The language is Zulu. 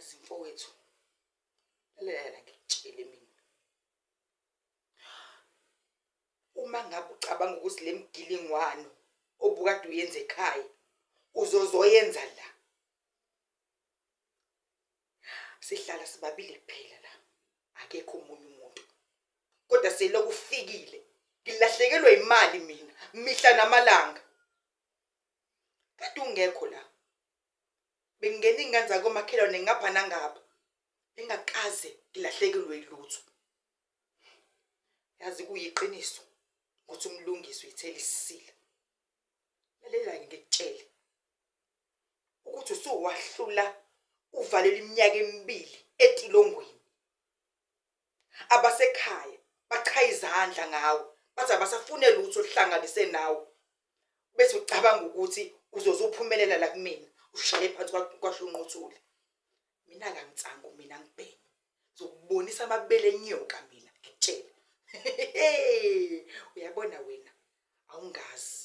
Yazi mfowethu, lalela la ngikutshele mina. Uma ngabe ucabanga ukuthi le mgilingwano obukade uyenza ekhaya uzozoyenza la. Sihlala sibabili kuphela la. Akekho omunye umuntu. Kodwa selokhu ufikile ngilahlekelwe imali mina mihla namalanga. Kade ungekho la. Bengingena iy'ngane zakomakhelwane ngapha nangapha. Bengingakaze ngilahlekelwe yilutho. Yazi kuyiqiniso ukuthi uMlungisi uyithela isisila. Lalela-ke ngikutshele ukuthi usuwahlula uvalelwe iminyaka emibili etilongweni. Abasekhaya bachaya izandla ngawe bathi abasafune lutho oluhlanganise nawe. Bese ucabanga ukuthi uzoze uphumelela la kumina ushaye phansi kwasho unqothule. Mina kangitsangu mina ngibheme. Ngizokubonisa amabele enyoka mina ngikutshele. Uyabona wena awungazi.